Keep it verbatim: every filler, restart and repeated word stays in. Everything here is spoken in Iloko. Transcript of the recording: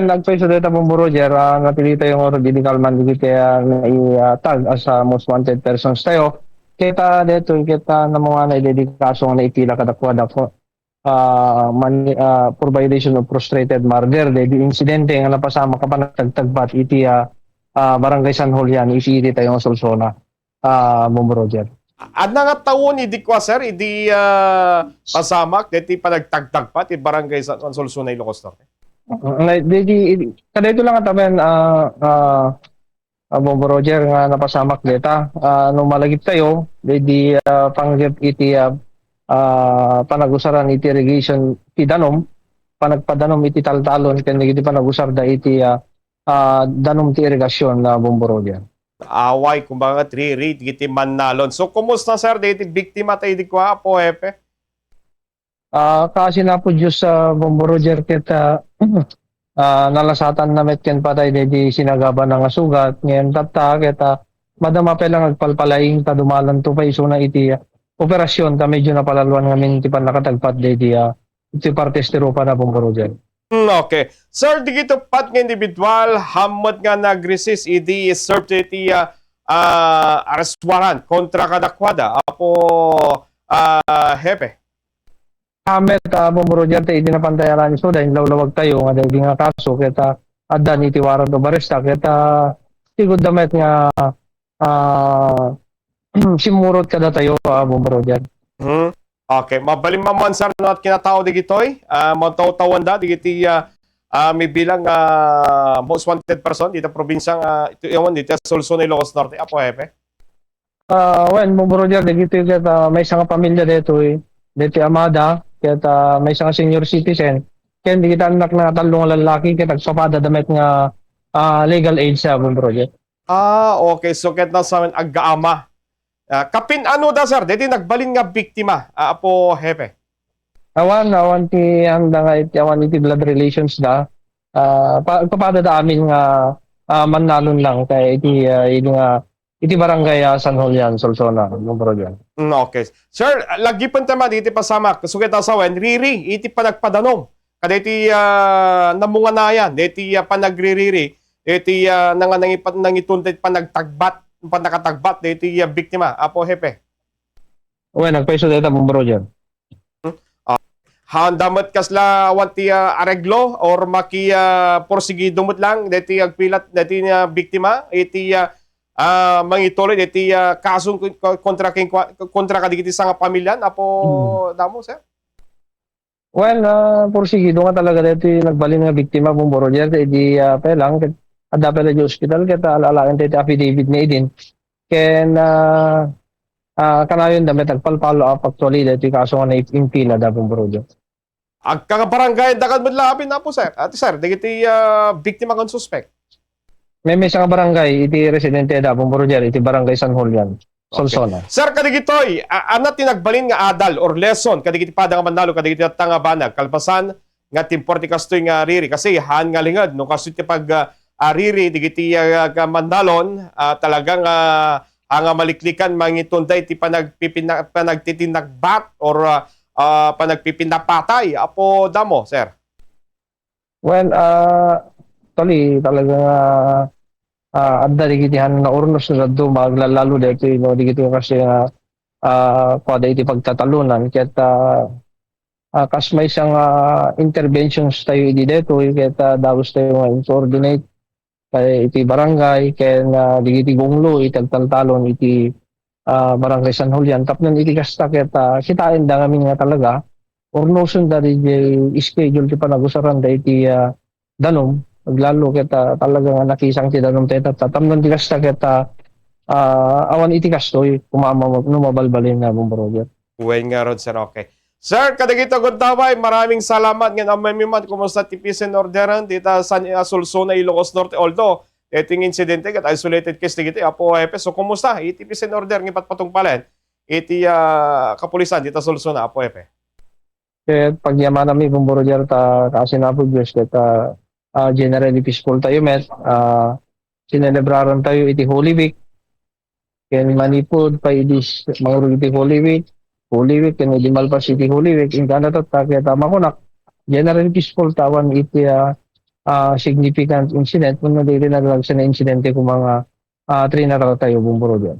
Nagpayso dayta, Bombo Roger, ah, napili tayo nga idi kalman dagiti, ah, nai-, ah, tag as, ah, most wanted persons tayo. Ket, ah, daytoy, ket, ah, namunganay daydi kaso nga naipila kadakuada, ah, man-, ah, for violation of frustrated murder, daydi insidente nga napasamak a panagtagtagbat iti, ah, ah, Barangay San Julian, iti, iti tayo nga Solsona, ah, Bombo Roger. Adda nga tawen idi kua, sir, idi, ah, pasamak, deti panagtagtagbat iti Barangay San Juan, Solsona, Ilocos Norte? Ngay-, di, di, kadayto lang tamen, ah, ah, ah, Bombo Roger, nga napasamak deta. Ah, no malagip tayo, di, di, ah, panggep iti, ah, ah, panagusaran iti irrigation ti danum, panagpadanom iti taltalon, ken dagiti panagusarda iti, ah, ah, danum ti irigasyon na Bombo Roger. Away, kumbaga, three rate iti mannalon. So, kumusta, sir, dagiti biktima tayo idi kua, Apo Hepe? Ah, kaasi na po Diyos sa Bombo Roger ket, ah, ah, nalasatan na met ken patay daydi sinagaba na nga sugat. Ngayon tatta ket, ah, madama pay lang agpalpalaing ta dumalan to pa isuna iti, ah, operasyon ta medyo napalaluan ngamin ti pannakatagpat daydi, ah, iti partes ti rupa na Bombo Roger. Hmm, okay. Sir, dagiti uppat nga individual, hammet nga nag-resist idi serve iti, ah, ah, arrest warrant kontra kadakuada, Apo, ah, Hepe? Amet, ah, Bombo Roger, ta idi napantayaran isu, dahil lawlawag tayo nga daydi nga kaso, ket, ah, addan iti warrant of arrest, ah, ket, ah, sigud da met nga, ah, simmurot kadatayo, ah, Bombo Roger. Hmm. Okay, mabalin man, sir, no, at kinatao digitoy, ah, matawtawanda digiti, ah, ah, mibilang, ah, most wanted person dita probinsya nga, iti, yaman, dita Solsona, Ilocos Norte, Apo Hepe? Ah, wen, Bombo Roger, dagitoy ket, ah, maysa nga pamilya daytoy, daytoy amada, ket, ah, maysa nga senior citizen, ken dagiti annak na tallo nga lallaki, ket agpapada da met nga, ah, legal aid sa, Bombo Roger. Ah, okay. So, ket nasawen, aggaama. Ah, kapin-ano da, sir? Daytoy nagbalin nga biktima, ah, Apo Hepe? Awan, awan ti anda nga iti, awan iti blood relations da. Ah, pa-, agpapada da amin nga, ah, mannalon lang kay iti, ah, iti nga, iti barangay, ah, San Julian, Solsona, Bombo Roger. Mm, okay. Sir, lagipen ta man iti pasamak, so ket nasawen, riri, iti panagpadanom. Kadaytoy, ah, namunganayan, daytoy, ah, panagririri, daytoy, ah, nanga-, nangipat-, nangitun, daytoy panagtagbat, pannakatagbat, daytoy, ah, biktima, Apo Hepe. Wen, agpayso dayta, Bombo Roger. Ah, handa met kasla awan ti, ah, areglo or maki, ah, porsigido met lang daytoy agpilat daytoy nga biktima iti, ah, ah, mangituloy daytoy, ah, kaso kon-, kontra ken-, kontra kadagiti sangapamilian, Apo Mm. Damo, sir? Well, ah, porsigido nga talaga daytoy nagbalin nga biktima, Bombo Roger, ket idi, ah, pay lang, ket adda pay la iti ospital, ket, ah, ala-alaen tayo iti affidavit ni idin. Ken, ah, ah, kanayon da met agpal-follow up actually daytoy kaso nga naimpila da, Bombo Roger. Agkakabarangay, dakan met la amin, Apo, sir. Ati, sir, dagiti, ah, biktima ken suspek. Maymaysa nga barangay, iti residente da, Bombo Roger, iti Barangay San Julian, Okay. Solsona. Sir, kadagitoy, a-, ania ti nagbalin nga adal or lesson kadagiti pada nga mannalon kadagiti tatta nga banag, kalpasan nga timpuer ti kastoy nga riri? Kasi haan nga linged, no, kastoy ti pag, ah, ah, riri, dagiti, ah, ah, mannalon, ah, talagang, ah, ah, nga maliklikan mangitunda iti panagpipina-, panagtitinagbat or, ah, ah, panagpipinapatay. Apo Damo, sir. Well, ah, actually, talaga nga, ah, adda dagiti han naurnos na dadduma, aglalalo daytoy, no, dagiti kasi nga, ah, kuada iti pagtatalonan. Ket, ah, ah, kas maysa nga interventions tayo idi daytoy, ket, ah, dagus tayo nga in-coordinate kay iti barangay, ken, ah, dagiti gunglo iti agtaltalon iti, ah, Barangay San Julian. Tapno iti kasta ket, ah, kitaen da ngamin nga talaga, urnosen da di schedule ti panagusaran da iti, ah, danum. Aglalo ket, ah, talaga nga nakisang ti danum tayo tatta. Tapno iti kasta ket, ah, ah, awan iti kastoy, kumama no mabalbalin na, Bombo Roger. Wen ngarud, sir. Okay. Sir, kadagito gundaway, maraming salamat ngan ammomi man, kumusta ti peace and order dita San, ah, Solsona, Ilocos Norte? Although, iti nga insidente, ket isolated case dagiti, Apo Hepe. So, kumusta iti peace and order nga ipatpatungpalen iti, ah, kapulisan dita Solsona, Apo Hepe? Ket pagyamanami, Bombo Roger, ta kaasi na po Diyos, ket, ah, ah, generally peaceful tayo met, ah, sinelebraran tayo iti Holy Week. Ken manipud pay idi s-, mangurog iti Holy Week, Holy Week, ken idi malpas iti Holy Week, ingkana tatta, ket, ah, makunak, generally peaceful ta awan iti, ah, ah, significant incident, wenno daytoy naglagsana insidente koma nga, ah, trinaratayo, Bong Brother.